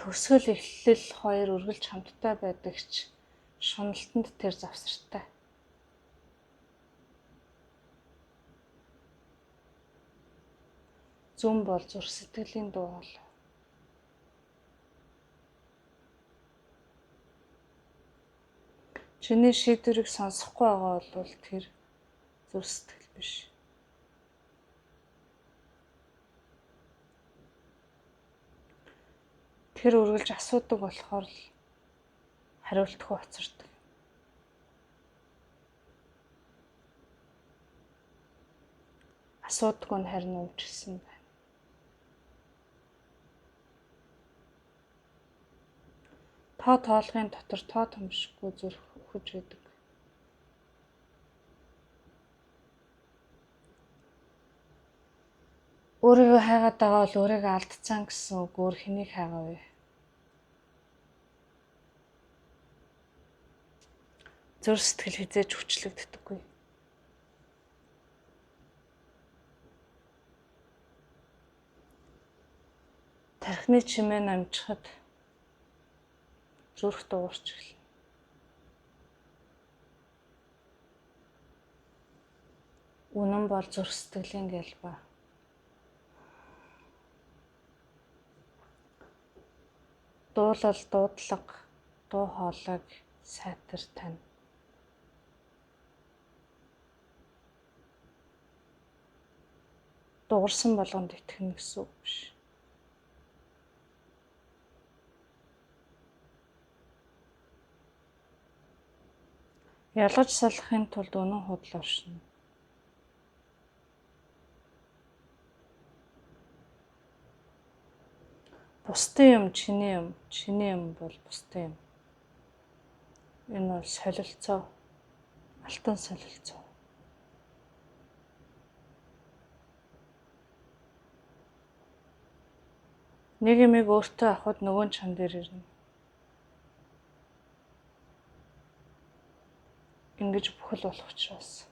Төгсгөл эхлэл хоёр үргэлж хамттай байдаг ч шуналтанд тэр завсартай. Зүүн бол зүрх сэтгэлийн дуу хоолой. Чиний шийдвэрийг сонсохгүй байгаа бол тэр зүрх сэтгэл биш. Тэр үргэлж асуудаг болохоор л хариултгүй хоцордог. Асуудаггүй нь харин өмчлөсөн байна. Тоо тоолгын дотор тоо томшиггүй зүрх үхэж байдаг. Өөрийгөө хайгаад байгаа бол өөрийгөө алдсан гэсэн үг, өөр хэнийг хайгаа вэ? Зүрх сэтгэл хэзээ ч хүчлэгддэггүй. Тархины чимээ намжихад зүрх дуугарч эхэлнэ. Үнэн бол зүрх сэтгэлийн гялбай. Дуулал, дуудлага, дуу хоолойг сайтар тань. Дугарсан болгонд итгэнэ гэсэн үг биш. Ялгаж салахын тулд үнэн худал оршино. Бусдын юм чиний юм, чиний юм бол бусдын юм. Энэ бол солилцоо. Алтан солилцоо. Нэг юмыг өөртөө авахад нөгөө нь чам дээр ирнэ. Ингэж бүхэл болох учраас.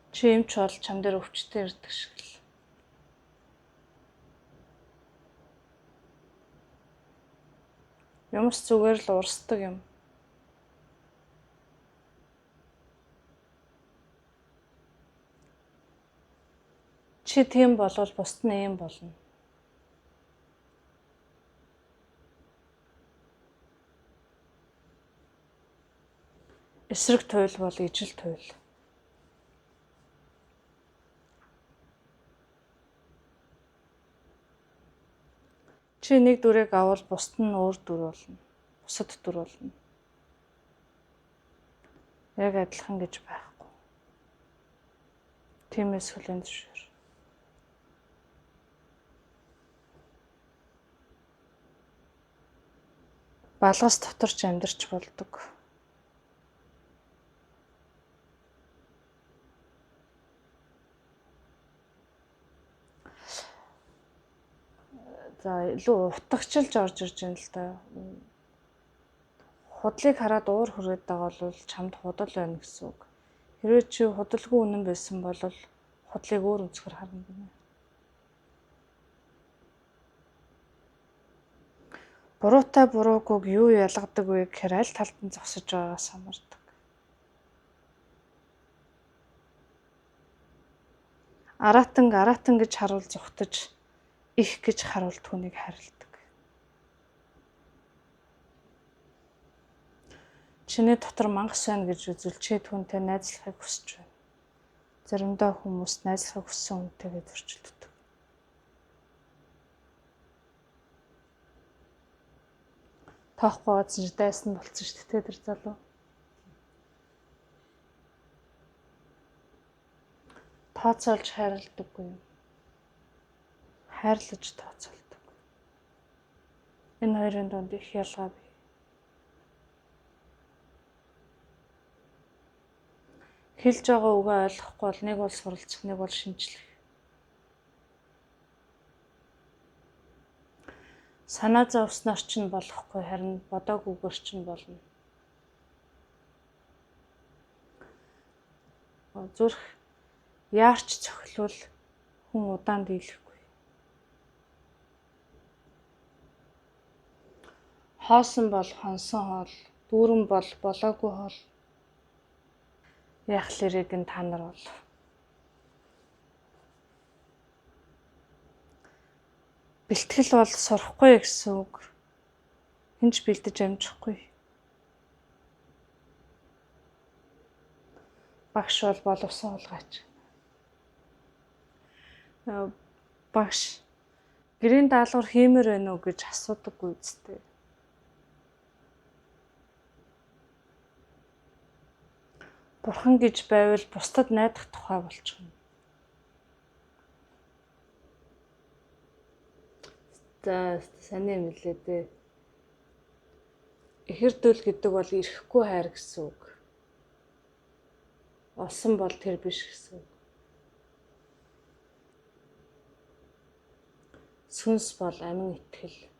Чи эмч бол чам дээр өвчтэй ирдэг шиг л. Юмс зүгээр л урсдаг юм. Чи тийм болвол бусд нь ийм болно. Эсрэг туйл бол ижил туйл. Чи нэг дүрийг авал бусд нь өөр дүр болно. Бусад дүр болно. Яг адилхан гэж байхгүй. Тиймээс хүлээн зөвшөөр. Балгас дотор ч амьдарч болдог. За илүү утгачилж орж ирж байна л да. Худлыг хараад уур хүрээд байгаа бол чамд худал байна гэсэн үг. Хэрвээ чи худалгүй үнэн байсан бол худлыг өөр өнцгөр харна гинэ. Буруутай буруугүйг юу ялгадаг вэ гэхээр аль талд нь зогсож байгаагаас хамаардаг. Аратанг аратан гэж харуул зүхтэж их гэж харуул түүнийг хайрладаг. Чиний дотор мангас байна гэж үзвэл чи түүнтэй найзлахыг хүсэж байна. Заримдаа хүмүүс найзлахыг хүссэн хүнтэйгээ зөрчилддөг. Тоохгүй байгаадсан чи дайсан болцсон шүү дээ тэр залуу. Тооцоолж хайрладаггүй юм. Хайрлаж тооцоолдог. Энэ хоёрын дунд их ялгаа бий. Хэлж байгаа үгээ ойлгохгүй бол нэг бол суралцах, нэг бол шинжлэх. Санаа зовсноор чинь болохгүй, харин бодоагүйгээр чинь болно. Зүрх яарч цохилвол хүн удаан дийлэхгүй. Хоосон бол хонсон хоол, дүүрэн бол болоогүй хоол. Яах лэрийг нь та нар бол. Бэлтгэл бол сурахгүй гэсэн үг. Хэн ч бэлдэж амжихгүй. Багш бол боловсон хулгайч. Багш гэрийн даалгавар хиймээр байна уу гэж асуудаггүй үсттэй. Бурхан гэж байвал бусдад найдах тухай болчихно. За сайн юм лээ дээ. Эхэр дөл гэдэг бол ирэхгүй хайр гэсэн үг. Олсон бол тэр биш гэсэн үг. Сүнс бол амин итгэл.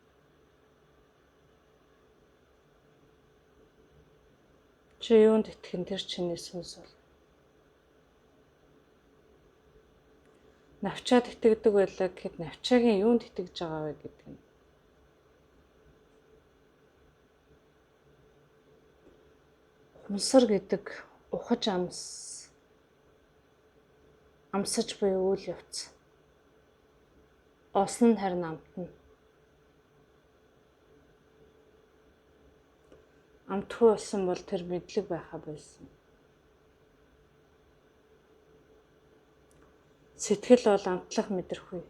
Чи юунд итгэх нь тэр чиний сүнс бол. Навчаад итгэдэг байлаа гэхэд навчаагийн юунд итгэж байгаа вэ гэдэг нь. Хумсар гэдэг ухаж амсаж буй үйл явц. Олсон нь харин амтна. Амтгүй болсон бол тэр мэдлэг байхаа болсон. Сэтгэл бол амтлах мэдрэхүй.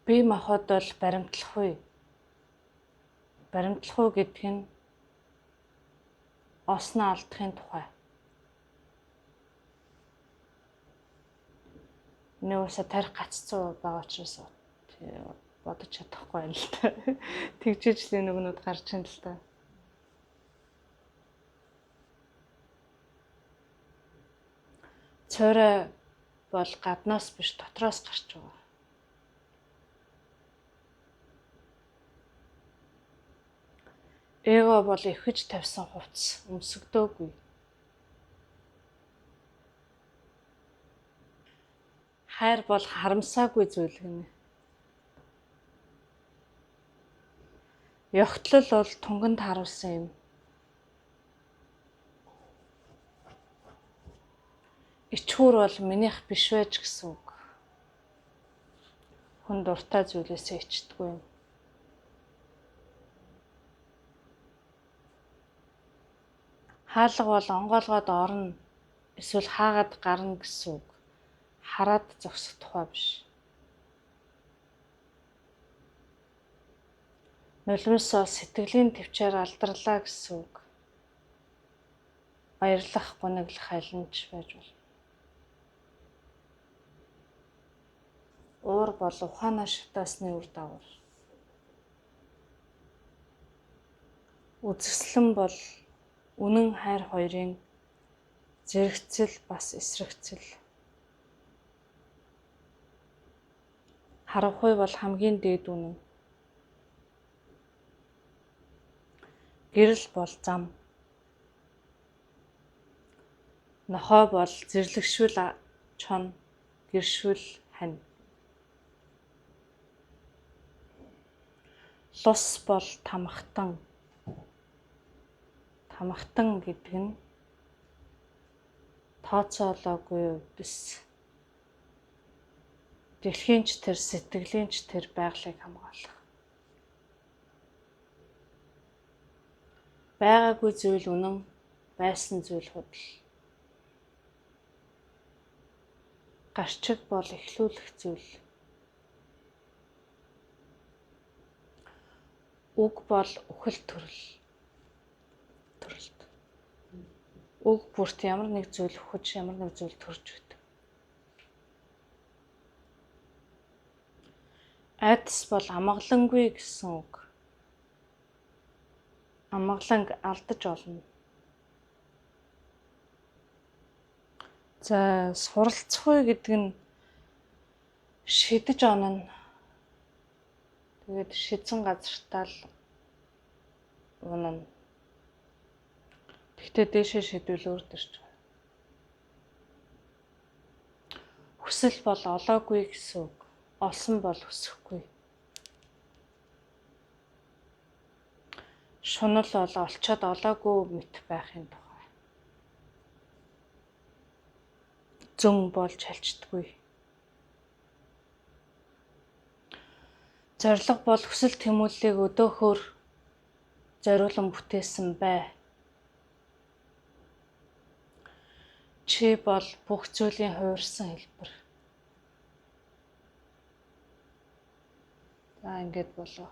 Бие махбод бол баримтлахгүй. Баримтлахгүй гэдэг нь олсноо алдахын тухай. Миний уусаа тарих гаццсан байгаа учраас бодож чадахгүй байна л та. Тэгжиж л энэ үгнүүд гарч ин л та. Цойрой бол гаднаас биш дотроос гарч байгаа. Эго бол эвхэж тавьсан хувцас өмсөгдөөгүй. Хайр бол харамсаагүй зүйл гинэ. Ёгтлол бол тунганд харуулсан юм. Ичхүүр бол минийх биш байж гэсэн үг. Хүн дуртай зүйлээсээ ичдэггүй юм. Хаалга бол онгойлгоод орно эсвэл хаагаад гарна гэсэн үг. Хараад зогсох тухай биш. Нулимс бол сэтгэлийн төвчээр алдарлаа гэсэн үг. Баярлах, гуниглах аль нь ч байж болно. Уур бол ухаанаа шатаасны үр дагавар. Үзэсгэлэн бол үнэн хайр хоёрын зэрэгцэл бас эсрэгцэл. Харанхуй бол хамгийн дээд үнэн. Гэрэл бол зам. Нохой бол зэрлэгшүүл чон, гэршүүл хань. Лус бол тамхтан. Тамхтан гэдэг нь тооцоолоогүй бис. Дэлхийн ч тэр сэтгэлийн ч тэр байгалыг хамгаалах. Байгаагүй зүйл үнэн, байсан зүйл худал. Гарчиг бол эхлүүлэх зүйл. Үг бол үхэл төрөл. Төрөлт. Үг бүрт ямар нэг зүйл үхэж, ямар нэг зүйл төрж өгдөг. Айдас бол амгалангүй гэсэн үг. Амгаланг алдаж олно. За суралцахгүй гэдэг нь шидэж онно. Тэгээд шидсэн газартаа л унана. Гэхдээ дээшээ шидвэл өөр төрч. Хүсэл бол олоогүй гэсэн үг. Олсон бол өсөхгүй. Шунал бол олчоод олоогүй мэт байхын тухай. Зөн бол чалчдаггүй. Зорилго бол хүсэл тэмүүллийг өдөөхөөр зориулан бүтээсэн бай. Чи бол бүх зүйлийн хувирсан хэлбэр. За, ингээд болоо.